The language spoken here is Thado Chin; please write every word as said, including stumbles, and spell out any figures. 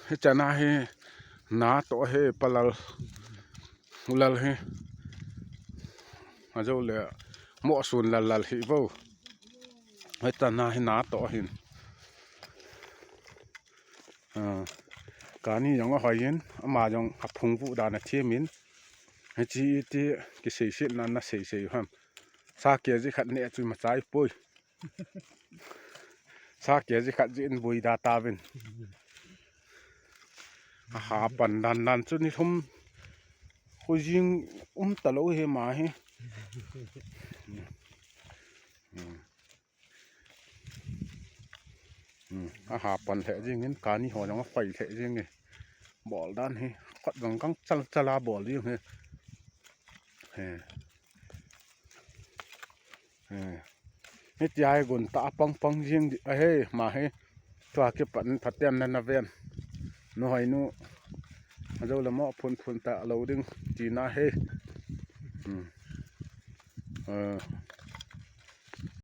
Hichana hi na to hi palal ulal hi. Ajo le mo sun lal lal hi vo. Hichana hi na to hin. Kani jong a hoiyin ama jong a phungvuh dan a thimin. Hichi iti kiseiset na na seisei ham. Sa kg khat ne chu machai poi. Sa kg khat jin bui da tavin. Aha pan dan dan chu ni thum. Khu jing um ta lo he ma he. Aha pan lheh jingin kani ho jong a fai lheh jingin. Bol dan hi. Kot jong kang chal chala bol jing hi. He. He. Hitia hi gun ta pang pang jing di ahe ma hi. Tua kipan phaten na na ven. Nu hoi nu. Ajo le mo phun phun ta lo ding tina he. Hmm. Eh.